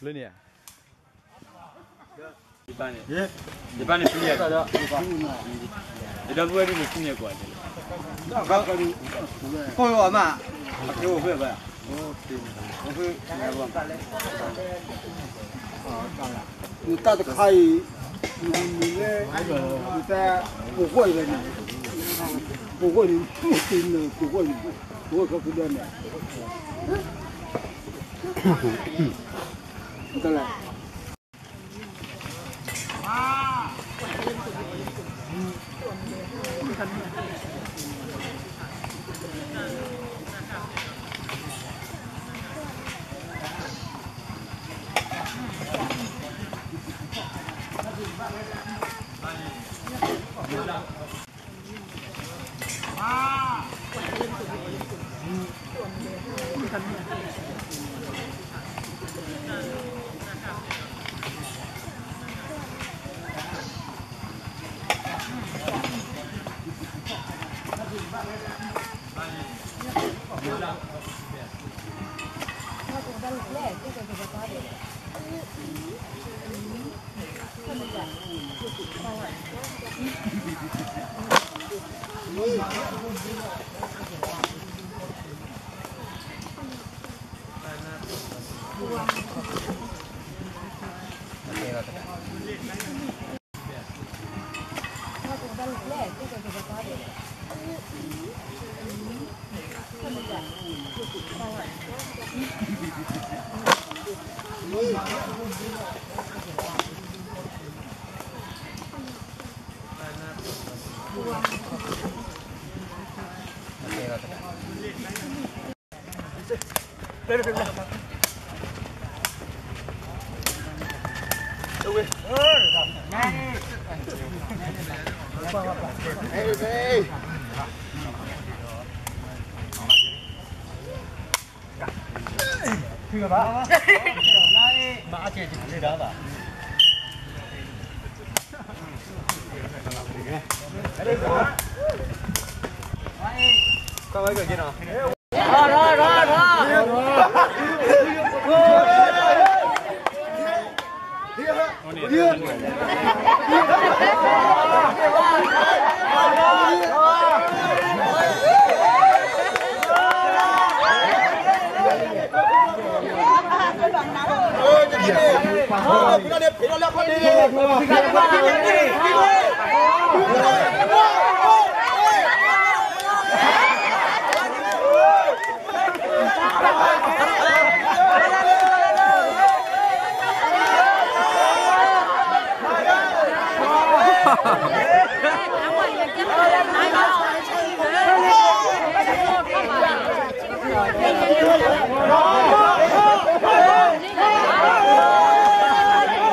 လၢန့ၣ်ဧါ, ယဘၣ်န့ၣ်ဆူညါ, ယဒီပုၢ်ဝဲၢ်ဒ်န့ၣ်ဆူညါကွၢ်, ကိၢ်ယိအမး, အဝဲ, နတၢ်တခါအံၤ, နတၢ်, ပူၤကွံာ်အံၤန့ၣ်, ပူၤကွံာ်န့ၣ်, ပူၤကွံာ်န့ၣ်, ပူၤကွံာ်န့ၣ်, ပူၤကွံာ်ခီဖျိဒၣ်န့ၣ်, တၢ်လဲၣ်. တီၢ်ရၤလူၤ, တီၢ်ရၤလူၤ, တြီဝဲဒိၣ်, တြီဝဲဒိၣ်. အဝဲဆူညါလီၤ, တီၢ်ရၤလူၤ. တၢ်ထီၣ်လံတၢ်အံ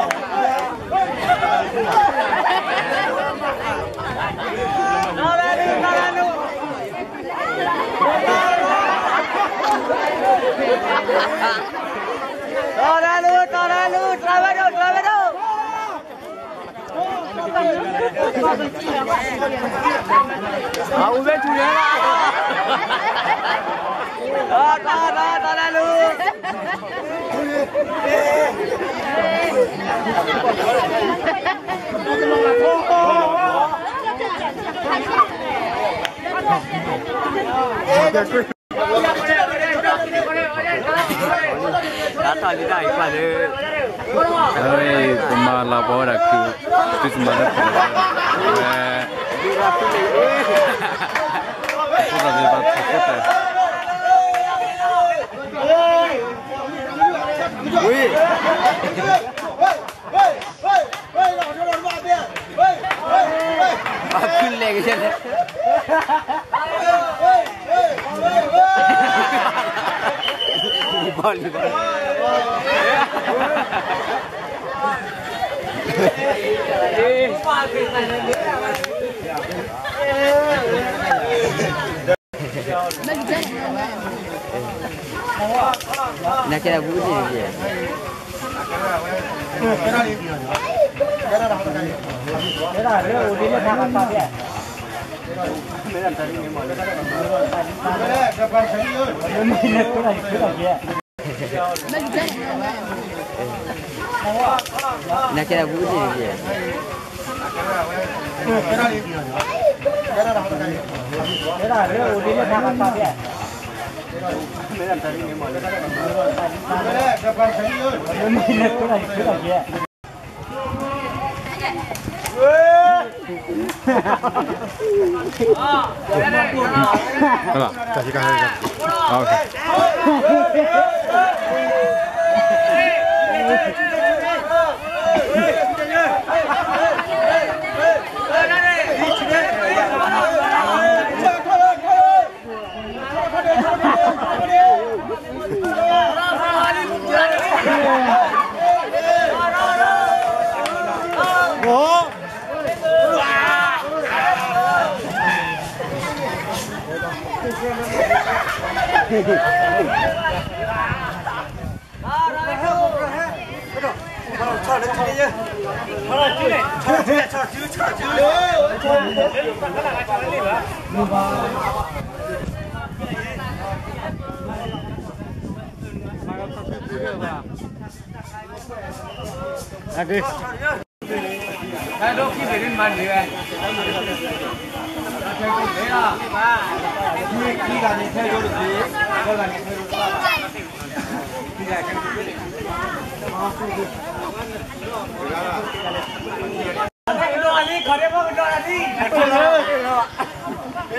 ၤကွၢ်လၢ, ပမၤလၤဘီဝဲဒၣ်ခု, သုစမၤလၢပှၤလၢ, အဃိသတးန့ၣ်ဘၣ်ထီၣ်ခိၣ်တၢ်, ဝ့ၢ် အဖုလဲၣ်ကလဲၣ် ဘီလံဘီလံ နကဲဘူးန့ၣ် နကဲဘူးန့ၣ်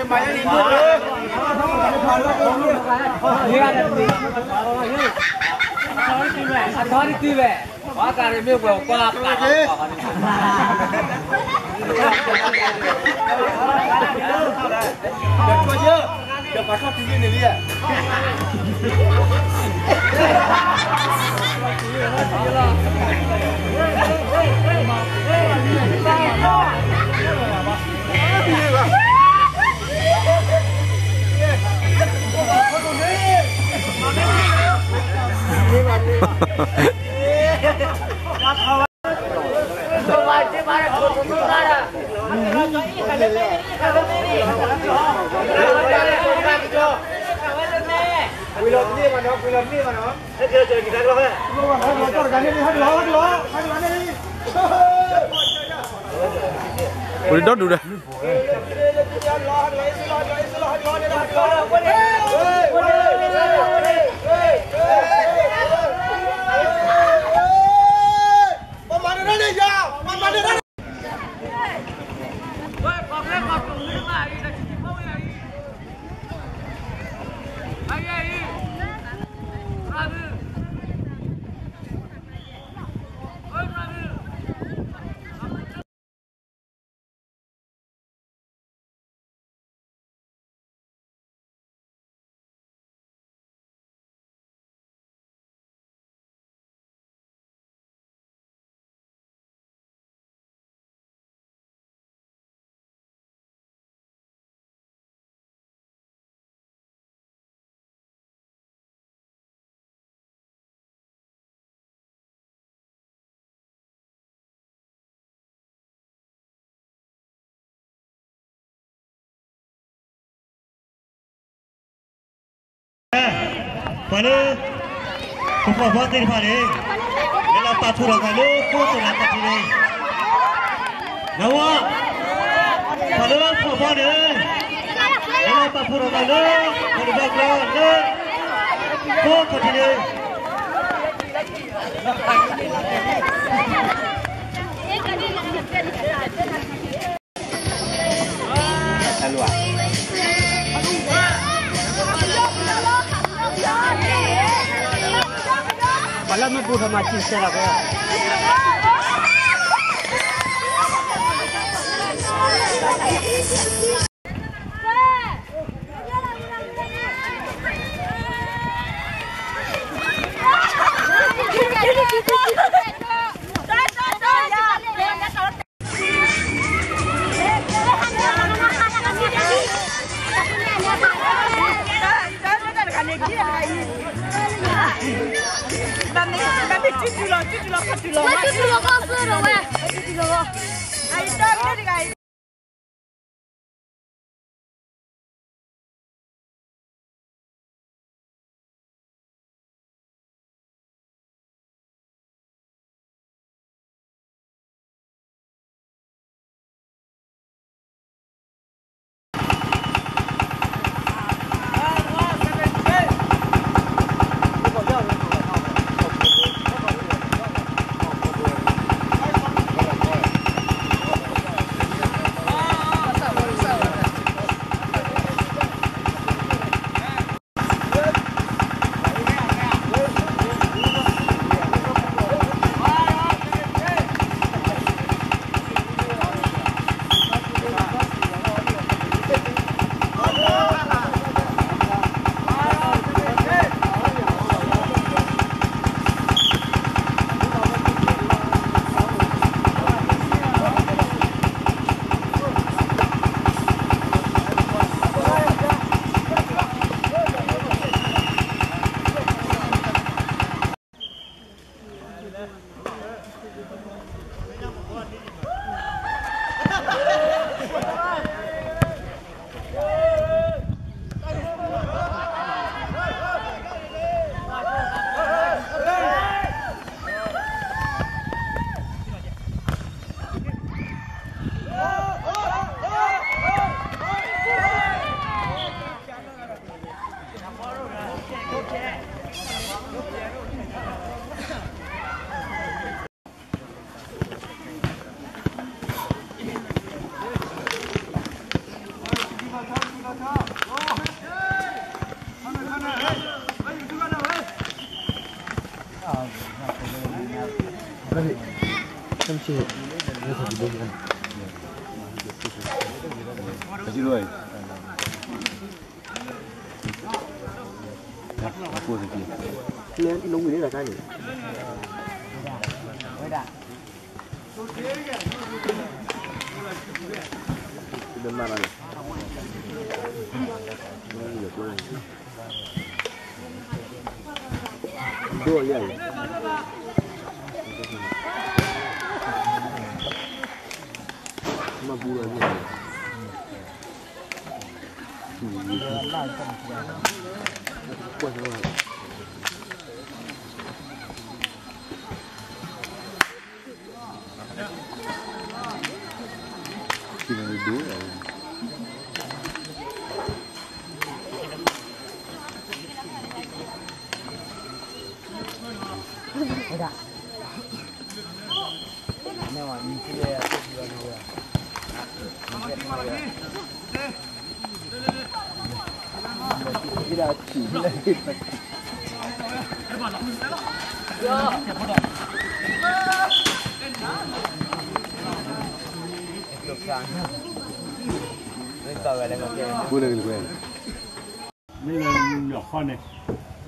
ပဒီဒူၣ်ဒီး ပှၤလၢ ပပှၤဘီသ့ၣ်တဖၣ်န့ၣ် လၢလၢပာ်ဖှိၣ်ထီၣ်သးလၢ ကိးသနာ်က့န့ၣ် နဝဲ ပှၤလၢပှၤဘီန့ၣ် လၢလၢပာ်ဖှိၣ်ထီၣ်သးလၢ ပှၤတဘၣ်ကျီလၢ ကိးသနာ်က့န့ၣ် Hello. ပှၤလၢမ့ၢ်ဘူးထီၣ်မၤစံးဆဲးလီၤက မ့ၢ်လၢနခီန့ၣ် တဘျီပတဲ မ့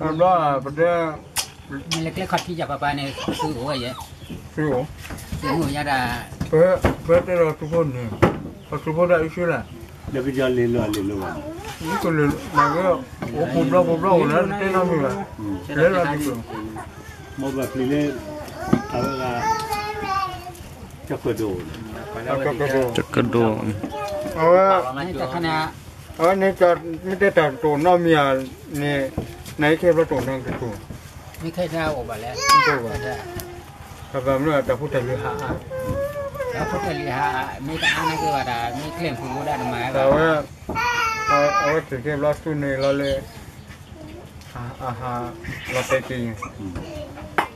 ၢ်လၢကျဲခီၣ်ထံးယၤပၢ်ပၢ်န့ၣ် သုအိၣ်ဝဲယဲၢ် သုအိၣ် သုအိၣ်ယၤဒၣ် ပ ပတဲလီၤသုးဖိန့ၣ် ပသုးဖိဒၣ်အံၣ်စရ့လး လၢကယီၤလ့ၤလီၤလ့ၤလီၤဘၣ် ကလၢၤမၤကဲ အိၣ်ပူၤဘျီပူၤဘျီအိၣ်လၢတတဲနီတမံၤဘၣ် လဲၤလီၤဒ်သိး မိၢ်ဘၣ်ပျံၤလၢ အဝဲဒၣ် ကၠီၣ်ကၢၣ်ဒိၣ် ကၠီၣ်ကၢၣ်ဒိၣ် အဝဲ အဝဲန့ၣ် မ့ၢ်တဲတၢ်တတိၢ်နီတမံၤဧါန့ၣ် နအံၤခဲဘျီတအိၣ်နီတတိၢ် မ့ၢ်ခဲအံၤအိၣ်ဘၣ်လဲၣ် တအိၣ်ဘၣ် တၢ်ဘၣ်မနုၤတၢ်ဖိတၢ်လံၤဟးအါ တၢ်ဖိတၢ်လံၤဟးအါ မ့ၢ်တအါန့ၣ်က့ၤဘၣ်တၢ် မ့ၢ်ကျဲမုၢ်ဝဲဒၣ်တမၤဝဲဘၣ် အဝဲ အဝဲသ့ၣ်ခဲဘျီသူန့ၣ်လီၤလၢ အဟး လီၤတဲာ်က့ၤ